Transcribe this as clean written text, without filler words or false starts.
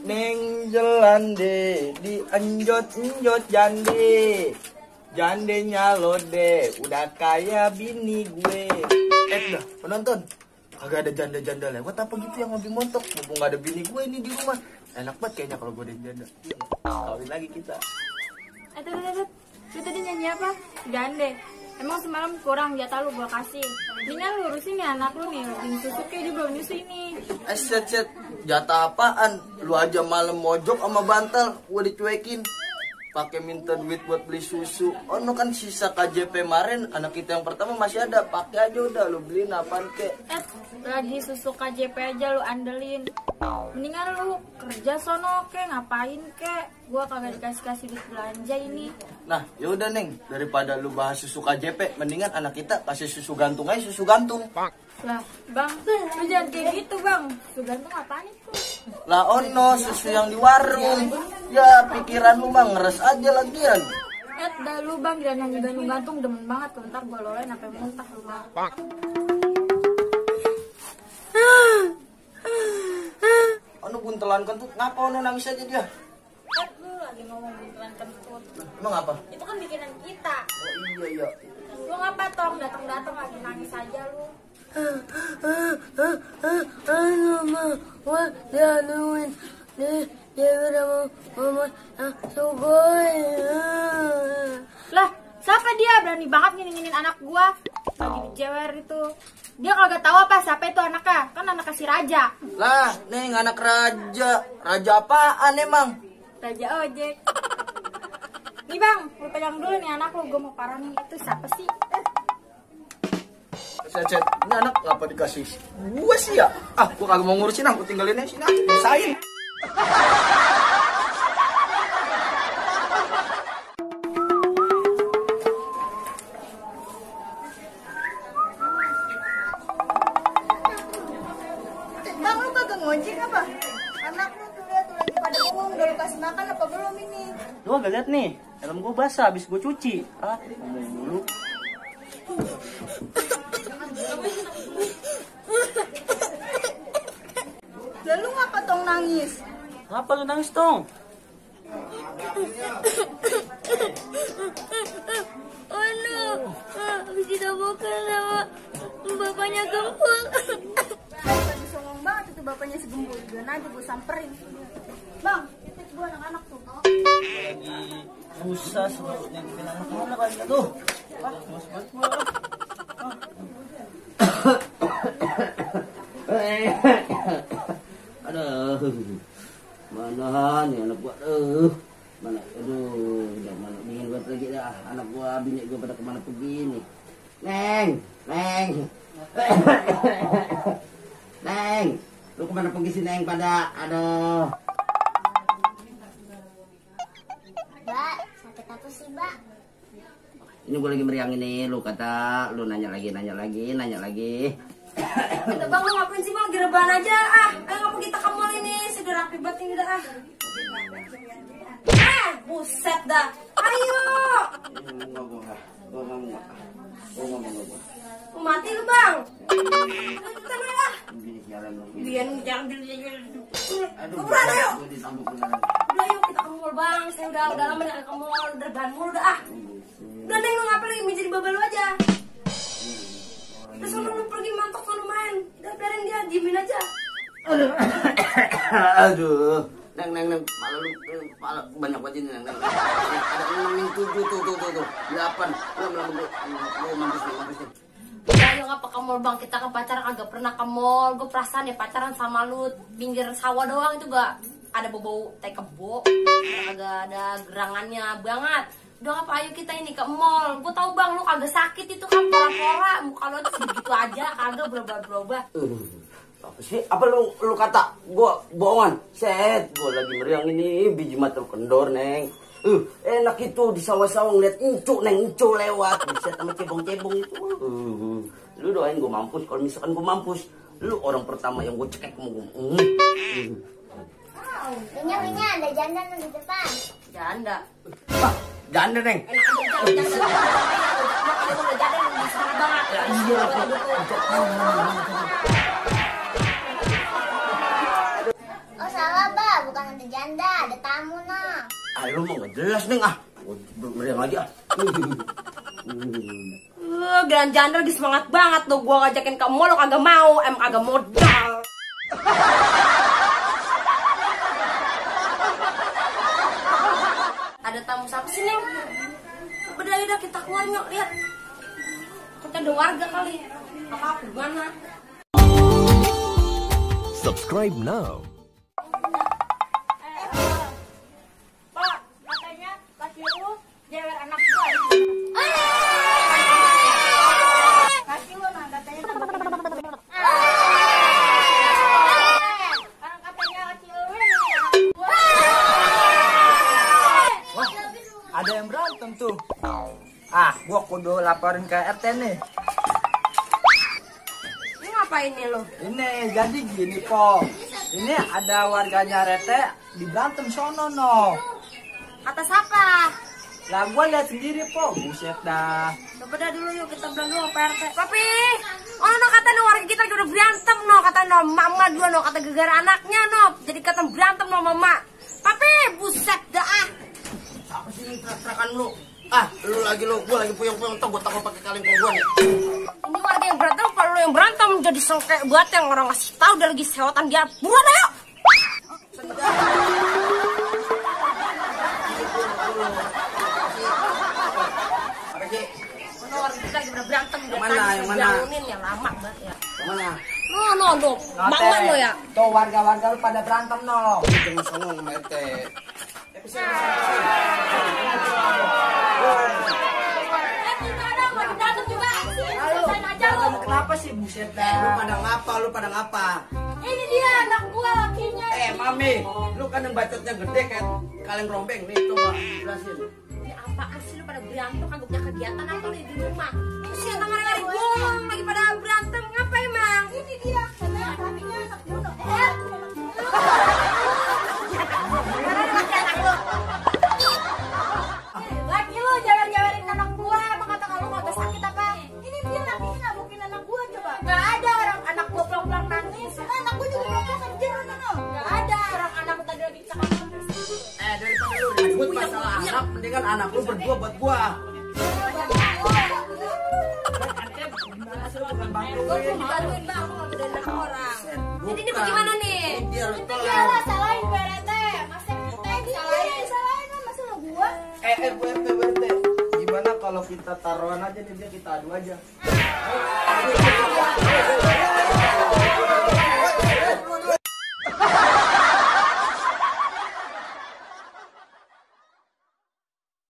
Neng jelande di enjot-enjot jande. Jandenya lode, udah kayak bini gue. Dah, penonton. Kagak ada janda-janda lewat apa gitu yang lebih montok. Mumpung gak ada bini gue ini di rumah. Enak banget kayaknya kalau gue ada janda. Kawin lagi kita. Lu tadi nyanyi apa? Jande. Emang semalam kurang jatah lu gua kasih. Mendingan lu urusin ya anak lu nih. Bin susu kayak dia belum nyusu ini. Set. Jatah apaan? Lu aja malam mojok sama bantal. Gue dicuekin. Pakai minta duit buat beli susu. Oh no kan sisa KJP kemarin. Anak kita yang pertama masih ada. Pakai aja udah. Lu beliin apaan kek. Lagi susu KJP aja lu andelin. Mendingan lu kerja sono kek, ngapain kek? Gua kagak dikasih duit belanja ini. Nah, yaudah Neng, daripada lu bahas susu KJP, mendingan anak kita kasih susu gantung aja, susu gantung. Lah, Bang, lu jangan kayak gitu, Bang. Susu gantung apaan itu? Lah ono, susu yang di warung. Ya, pikiran lu mah ngeres aja lagian. Dah lu Bang, jangan nyanyi gantung-gantung, demen banget. Ntar gua lolain sampai muntah lu Bang. Ono buntelan kentut, ngapa ono nangis aja dia? Lu lagi ngomong buntelan kentut. Emang apa? Itu kan bikinan kita. Oh iya. Lu ngapa tong datang-datang lagi nangis aja lu? Lah, siapa dia berani banget nginin anak gua? Lagi dijewer itu. Dia kagak tahu apa siapa itu anaknya. Kan anaknya si Raja. Lah, Neng anak raja. Raja apaan emang? Raja ojek. Nih Bang, lu pegang dulu nih anak lu. Gua mau paranin itu siapa sih? Cet, ini anak ngapa dikasih gue sih ya? Ah, gue kagak mau ngurusin, aku tinggalin aja sini, usahain. Bang, lu kagak ngojek apa? Anak lu tuh lihat tuh lagi pada bengong, udah lu kasih makan apa belum ini? Lu gak lihat nih, helm gue basah habis gue cuci. Ah, ngomong dulu. Lalu ngapa tong nangis? Ngapa lu nangis, Tong? Oh no, habis ditabokan sama bapaknya Gempul. Lagi songong banget itu bapaknya si Gempul. Biar aja gue samperin. Bang, itu gue anak-anak tuh. Lagi susah suruh nyentuhin anak mana kali tuh. Ah, mas banget gua. Aduh, mana nih anak gua? Mana? Aduh, udah mana dingin banget lagi dah. Anak gua, bini gua pada kemana pergi nih? Neng, Neng, lu kemana pergi sih Neng pada? Aduh. Mbak, sakit apa sih, Mbak? Ini gue lagi meriang ini, lu kata, lu nanya lagi. Kata Bang, lu ngapain sih Bang? Gereban aja, ah. Ayo ngapa kita ke mall ini? Sudah rapi banget ini dah, ah. Buset dah. Ayo. Mati lu Bang. Kita dulu lah. Biar jangan dulu. Buruan ayo. Udah yuk kita ke mall Bang. Saya udah lama gak ke mall, udah ban mulu dah, ah. Udah Neng, lu ngapain lagi menjadi babal lu aja? Terus lu pergi mantok kalau main. Udah biarin dia, diemin aja. Aduh, Neng, malah lu banyak banget ini, Neng. Ada 6, 7, tuh, 8. Lu mampus nih. Ya, yuk ngapa ke mall Bang? Kita kan pacaran kagak pernah ke mall. Gue perasaan ya pacaran sama lu pinggir sawah doang itu gak ada bau tai kebo. Kagak ada gerangannya banget. Udah ngapa ayo kita ini ke mall. Gue tahu Bang lu kagak sakit itu kan pora-pora. Muka lu segitu aja kagak berubah-berubah. Apa sih? Apa lu kata gua bohongan? Set, gua lagi meriang ini biji mata kendor, Neng. Enak itu di sawah-sawah ngeliat encu lewat. Bisa sama cebong-cebong itu. Lu doain gua mampus. Kalau misalkan gua mampus, lu orang pertama yang gua cekek sama gua. Minyak ada janda di depan. Janda. Janda Neng. Oh salah Mbak, bukan ada lu mah nggak jelas Neng ah. Meriang lagi ah. Grand Janda lagi semangat banget tuh. Gua ngajakin ke mall lo kagak mau, emang kagak modal. Ada tamu siapa sih Neng? Udah kita keluar yuk, lihat. Kita ada warga kali. Apa gimana? Subscribe now. Pak, katanya kasih lu jewer anak gua. Kasih lu nah katanya tambah. Orang katanya kasih lu anak gua. Wah, ada yang berantem tuh. Ah, gua kudu laporin ke RT nih. Ini ngapain nih lo? Ini jadi gini po. Ini ada warganya Rete di berantem sono no. Kata siapa? Lah gua lihat sendiri po. Buset dah. Coba dah dulu yuk kita bilang dulu Pak RT. Papi, no kata no warga kita udah berantem no, kata no mama dua no, kata gegara anaknya no, jadi kata berantem no mama. Papi, buset dah ah. Apa sih ini terak-terakan lu? Ah, lu lagi gua lagi puyeng-puyeng tau gua takut pakai kaleng gua nih. Ini warga yang berantem, kalau lu yang berantem jadi sengkek buat yang orang ngasih tahu udah lagi sewotan dia. Buruan ayo. Apa sih? Mana warga kita lagi pada berantem udah Mana, tadi yang mana? bangunin ya lama banget ya. Kemana? No, bangun lo ya. Tuh warga-warga lu pada berantem no. Jangan songong sama RT. Kenapa sih buset Lu dah? pada ngapa? Ini dia anak gua lakinya. Mami, lu kan yang bacotnya gede kayak kaleng rombeng nih, coba jelasin. Ini apaan sih lu pada berantem kagak punya kegiatan apa lu di rumah? Si yang ngari-ngari bolong lagi pada berantem ngapa emang? Ini dia, katanya lakinya anak gua. Laki lu jawer-jawerin anak gua, emang kata kalau kagak sakit apa? Ini dia lakinya nabukin anak gua coba. Gak ada orang anak gua pulang-pulang nangis. Anak gua juga pulang kerja no. Gak ada orang anak tadi lagi cakap. Daripada lu ribut masalah anak, mendingan anak lu berdua buat gua. Gua dibantuin bang, gua nggak beda anak orang. Jadi ini bagaimana nih? Dia lu Iyalah salahin PRT. Masa salahin kan masa lo gua? BRT. Gimana kalau kita taruhan aja nih dia kita adu aja.